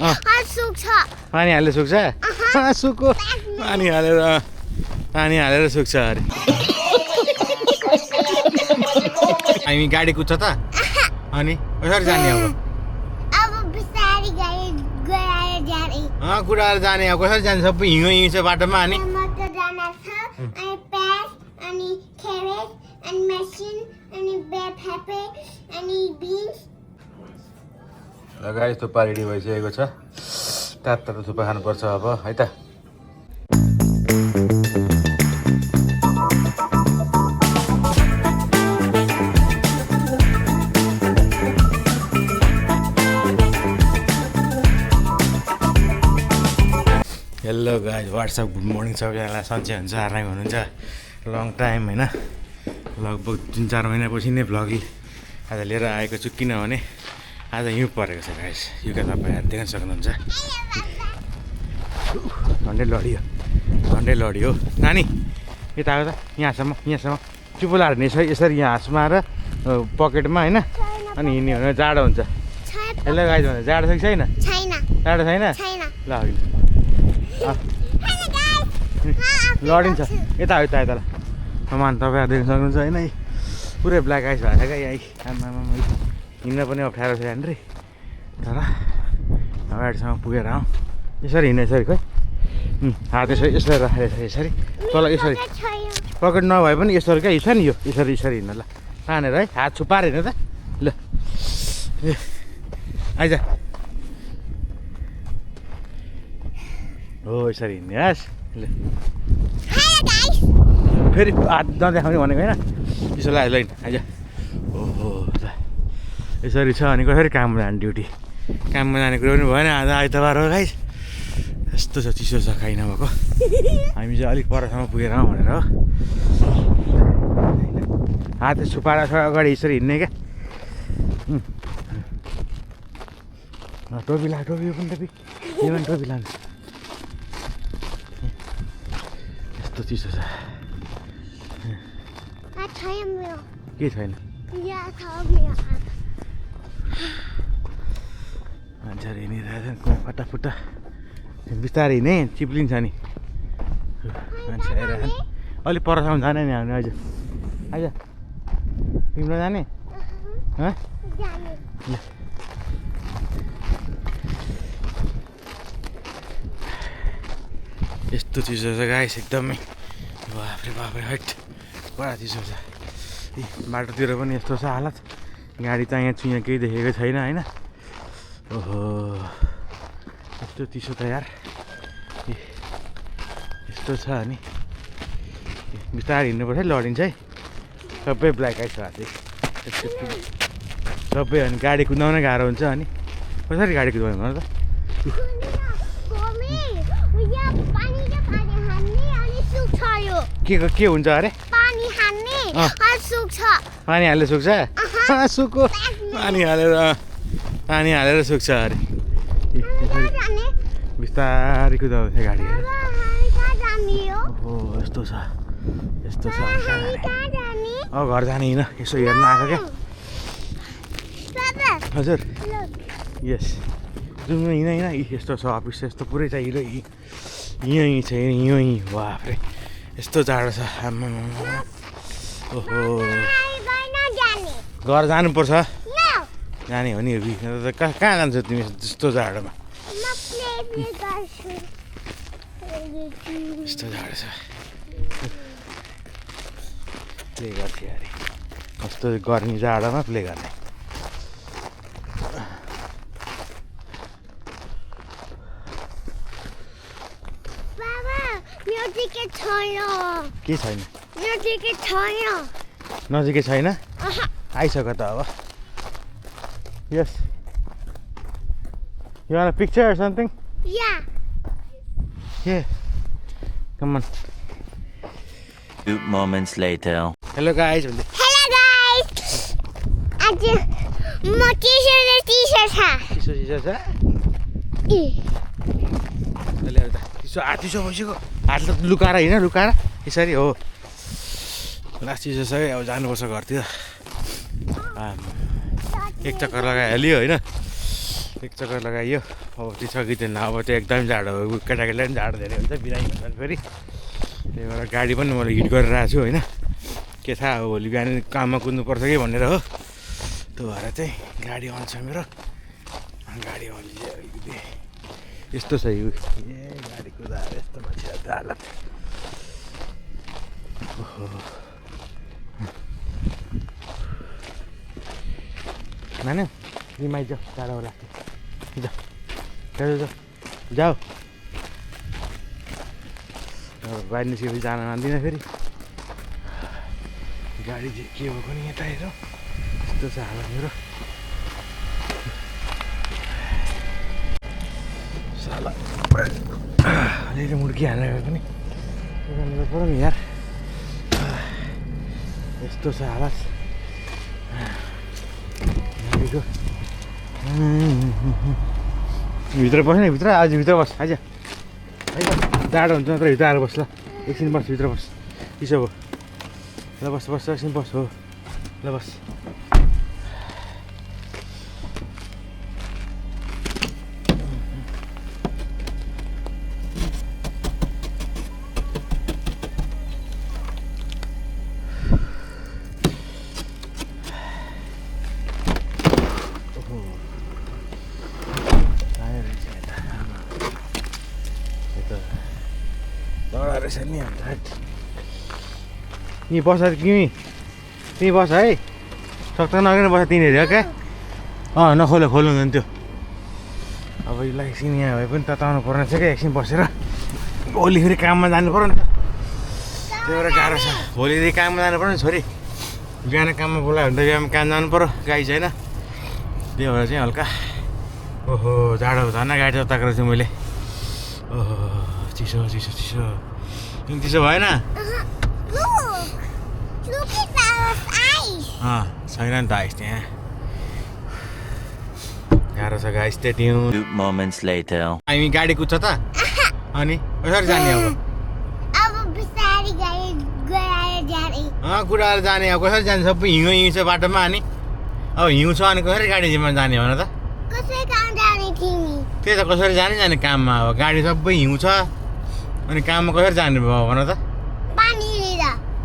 सुक्छ पानी हालेर सुक्छ सुक्यो पानी हालेर सुक्छ अरे हामी गाडी कुद्छ त अनि कसरी जाने अब बिस्तारै गाडी गराएर जाने कुदाएर जाने अब कसरी जाने सबै हिँड्यो छ बाटोमा अनि मटर जाना छ अनि प्याज अनि क्यारेट अनि मसिन अनि बेड पेपर अनि बिन्स गाडी थुक्पा रेडी भइसकेको छ तातो थुक्पा खानुपर्छ अब है त hello guys what's up good morning सबैजनालाई सन्चै हुन्छ आराम हुनुहुन्छ लङ टाइम होइन लगभग 3-4 महिनापछि नै भ्लग आज लिएर आएको छु किनभने आज हिउँ परेको छ गाइज हिउँका तपाईँहरू देख्न सक्नुहुन्छ झन्डै लडियो नानी यता आयो त यहाँसम्म चुपुलाहरू नि यसरी यहाँ हाँसमा र पकेटमा होइन अनि हिँड्ने भने जाडो हुन्छ हेलो गाइज भने जाडो छ कि छैन जाडो छैन ल लडिन्छ यता हो यता ल मान तपाईँहरू देख्न सक्नुहुन्छ होइन पुरै ब्ल्याक आइस भएको छ क्या यहाँ आमामा हिँड्न पनि अप्ठ्यारो छ यहाँनिर तर अगाडिसम्म पुगेर आउँ यसरी हिँड्ने यसरी खोइ हात यसरी राखेर यसरी तल यसरी पकेट नभए पनि यसरी क्या छ नि यो यसरी हिँड्न ल तानेर है हात छुपाएर हिँड्नु त ल आइज हो यसरी हिँड्ने हस् ल फेरि हात नदेखाउने भनेको होइन त्यसो लाग्यो लैन आइज ओहो यसरी छ अनि कसरी काममा जाने ड्युटी काममा जाने कुरो पनि भएन आज आइतबार हो गाइस यस्तो छ चिसो छ खाइ नभएको हामी चाहिँ अलिक परसम्म पुगेर आउँ भनेर हो हात छुपाएर छ अगाडि यसरी हिँड्ने क्या टोपी ला टोपी पनि टोपी यो पनि टोपी लानु यस्तो चिसो छ के छैन मान्छेहरू हिँडिरहेको फटाफुट्टा बिस्तारै हिँड्ने चिप्लिन्छ नि मान्छे आइरहेको अलिक परसम्म जाने नि हामी आइज आइज तिम्रो जाने यस्तो चिसो छ गाइस एकदमै बाफ्रे हट बडा चिसो छ बाटोतिर पनि यस्तो छ हालत गाडी त यहाँ छुइहाँ केही देखेको छैन होइन ओहो यस्तो चिसो त यार यस्तो छ अनि बिस्तारै हिँड्नुपर्छ है लडिन्छ है सबै ब्ल्याक आइस भएको सबै अनि गाडी कुदाउन गाह्रो हुन्छ अनि कसरी गाडी कुदाउनु भन त के हुन्छ अरे पानी हालेर सुक्छ सुक्यो पानी हालेर सुक्छ अरे बिस्तारै कुदाउँछ गाडी ओहो यस्तो छ अब घर जाने होइन यसो हेर्न आएको क्या हजुर यस जाउँ हिँड यस्तो छ अफिस यस्तो पुरै छ यहीँ छ यहीँ बाफ्रे यस्तो जाडो छ ओहो घर जानुपर्छ जाने हो नि कहाँ जान्छौ तिमी त्यस्तो जाडोमा यस्तो जाडो छ प्ले गर्थ्यो अरे कस्तो गर्मी जाडोमा प्ले गर्ने के छैन नजिकै छैन आइसक्यो त अब यस You want a picture or something? Yeah. Yeah. Come on. 2 moments later. Hello guys. Hello guys. आज म चिसो छ चिसो भइसक्यो हातले लुकाएर हिँड लुकाएर यसरी हो लास्ट चिसो छ अब जानुपर्छ घरतिर एक चक्कर लगाइहाल्यो होइन एक चक्कर लगाइयो अब त्यो सकिँदैन अब त्यो एकदम जाडो हो केटाकेटीलाई पनि जाडो धेरै हुन्छ बिरामी हुन्छ फेरि त्यही भएर गाडी पनि मैले हिट गरेर आएको छु होइन के थाहा अब भोलि बिहान काममा कुद्नुपर्छ कि भनेर हो त्यो भएर चाहिँ गाडी अन छ मेरो गाडी अलिअलि अलिकति यस्तो छ यो गाडी कुदाएर यस्तो मान्छेहरूको हालत नानी रिमाइ जाऊ टाढा होला जाऊ बाहिर निस्केपछि जान मान्दिनँ फेरि गाडी चाहिँ के भएको नि यता हेर यस्तो छ हालत मेरो साला अलिअलि मुड्की हालेर पनि गर्नु पऱ्यो नि यार यस्तो छ हालत गाडीको भित्र बस्ने भित्र आज भित्र बस आज जाडो हुन्छ नत्र भित्र आएर बस ल एकछिन बस भित्र बस चिसो भयो ल बस बस एकछिन बस हो ल बस नि बस तिमी बस है सक्दा नगरेर बस तिनीहरू हो क्या नखोल्यो खोल्नु हुँदैन त्यो अब यसलाई एकछिन यहाँ भए पनि तताउनु पर्ने छ क्या एकछिन बसेर भोलि फेरि काममा जानु पर्यो नि त त्यही भएर गाह्रो छ भोलिदेखि काममा जानु पर्यो नि छोरी बिहान काममा बोलायो भने त बिहान काम जानु पर्यो गाई छैन त्यही भएर चाहिँ हल्का ओहो जाडो झन् गाडी तताएको रहेछु मैले ओहो चिसो चिसो चिसो किन चिसो भएन छैन नि त आइस त्यहाँ गाह्रो छ गाइस त्यति Few moments later. हामी गाडी कुद्छ त अनि कसरी जाने अब बिस्तारै गाडी गराएर जाने कुदाएर जाने अब कसरी जाने सबै हिउँ छ बाटोमा अनि अब हिउँ छ अनि कसरी गाडीमा जाने भन त कसरी काम जाने तिमी त्यही त कसरी जाने काममा अब गाडी सबै हिउँ छ अनि काममा कसरी जाने भयो भन त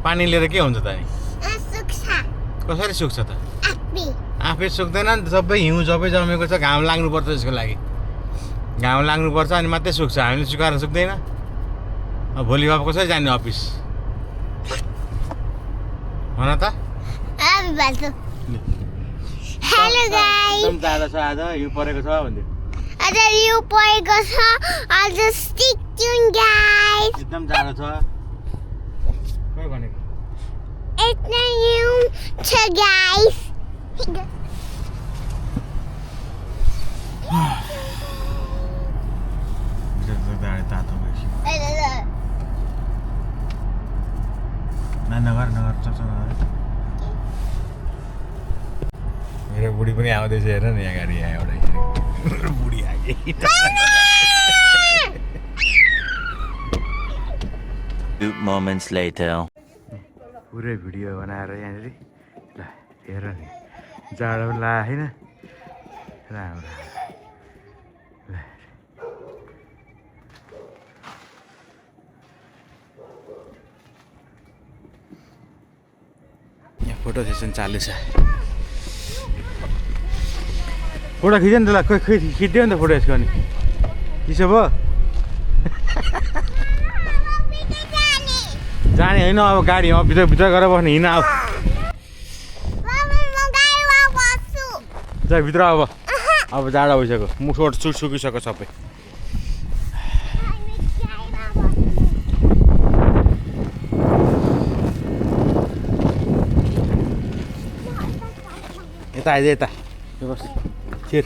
पानी लिएर के हुन्छ त अनि कसरी सुक्छ त आफै सुक्दैन नि त सबै हिउँ सबै जमेको छ घाम लाग्नुपर्छ त्यसको लागि घाम लाग्नुपर्छ अनि मात्रै सुक्छ हामीले सुकाएर सुक्दैन अब भोलि अब कसरी जाने अफिस भन त हेलो गाइस एकदम जाडो छ आज हिउँ परेको छ भन्दै आज हिउँ परेको छ आज स्टिक ट्युन गाइस एकदम जाडो छ के भनेको यति हिउँ छ गाइस तातो नगर मेरो बुढी पनि आउँदैछ हेर न यहाँ गाडी यहाँ एउटा बुढी आगे Few moments later. पुरै भिडियो बनाएर यहाँनिर ल हेर नि जाडो पनि लाग्यो होइन राम्रो ल यहाँ फोटो सेसन चालु छ फोटो खिच्यो नि त ल खिच्दियो नि त फोटो यसको अनि चिसो भयो जाने होइन अब गाडी अब भित्र गएर बस्ने हिँड जा भित्र अब जाडो भइसक्यो मुख सुकिसक्यो सबै यता आइज यता बस छिर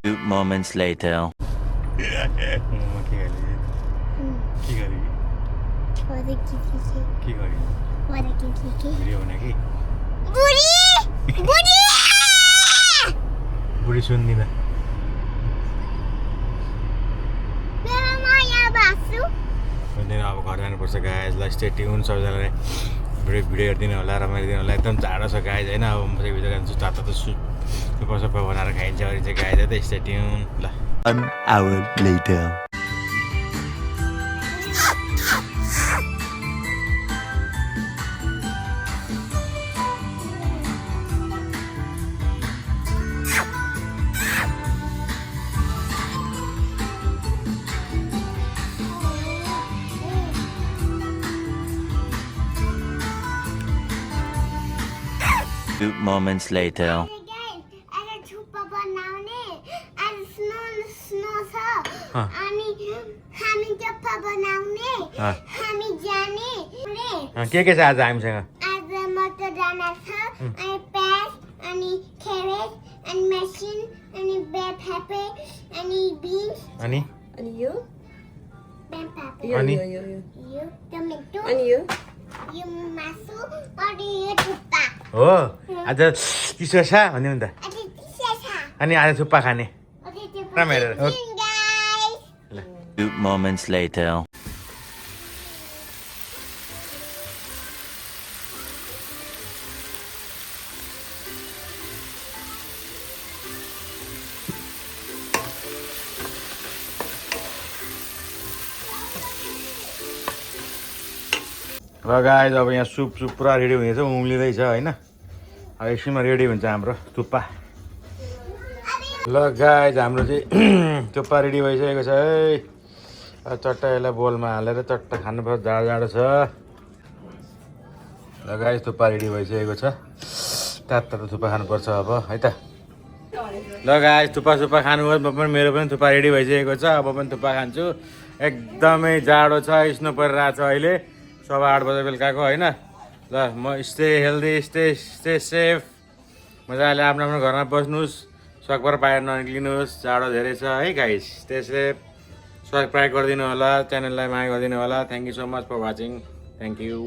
Few moments later. बुढी सुन्दिनँ सुन्दिनँ अब घर जानुपर्छ गाइजलाई स्टे ट्युन सबैजनालाई भिडियो हेरिदिनु होला रमाइदिनु होला एकदम जाडो छ गाइज होइन अब म चाहिँ भिडियो जान्छु तातो त सुप सबै बनाएर खाइन्छ भने चाहिँ गाइज त स्टे ट्युन ल 1 hour later. Few moments later. आज थुक्पा बनाउने आज स्नो छ अनि हामी थुक्पा बनाउने हामी जाने के छ आज हामीसँग आज मटर दाना छ अनि प्याज अनि क्यारेट अनि मसिन अनि बेल पेपर अनि बिन्स अनि यो बेल पेपर अनि यो टमेटो अनि यो यो मासु अनि यो थुक्पा हो आज चिसो छ भन्यो नि त आज चिसो छ अनि आज थुक्पा खाने ओके थुक्पा रामेर गाइस Few moments later. ल गाइज अब यहाँ सुप पुरा रेडी हुनेछ उम्लिँदैछ होइन अब एकछिनमा रेडी हुन्छ हाम्रो थुक्पा ल गाइज हाम्रो चाहिँ थुक्पा रेडी भइसकेको छ है अब चट्ट यसलाई बोलमा हालेर चट्ट खानुपर्छ जाडो जाडो छ ल गाइज थुक्पा रेडी भइसकेको छ तातो थुक्पा खानुपर्छ अब है त ल गाइज थुक्पा खानुहोस् म पनि मेरो पनि थुक्पा रेडी भइसकेको छ अब पनि थुक्पा खान्छु एकदमै जाडो छ स्नो परिरहेको छ अहिले 8:15 बजे बेलुकाको होइन ल म स्टे हेल्दी स्टे सेफ मजाले आफ्नो आफ्नो घरमा बस्नुहोस् सकभर बाहिर ननिक्लिनुहोस् जाडो धेरै छ है गाइस स्टे सेफ सब्सक्राइब गरिदिनु होला च्यानललाई माया गरिदिनु होला thank you so much for watching thank you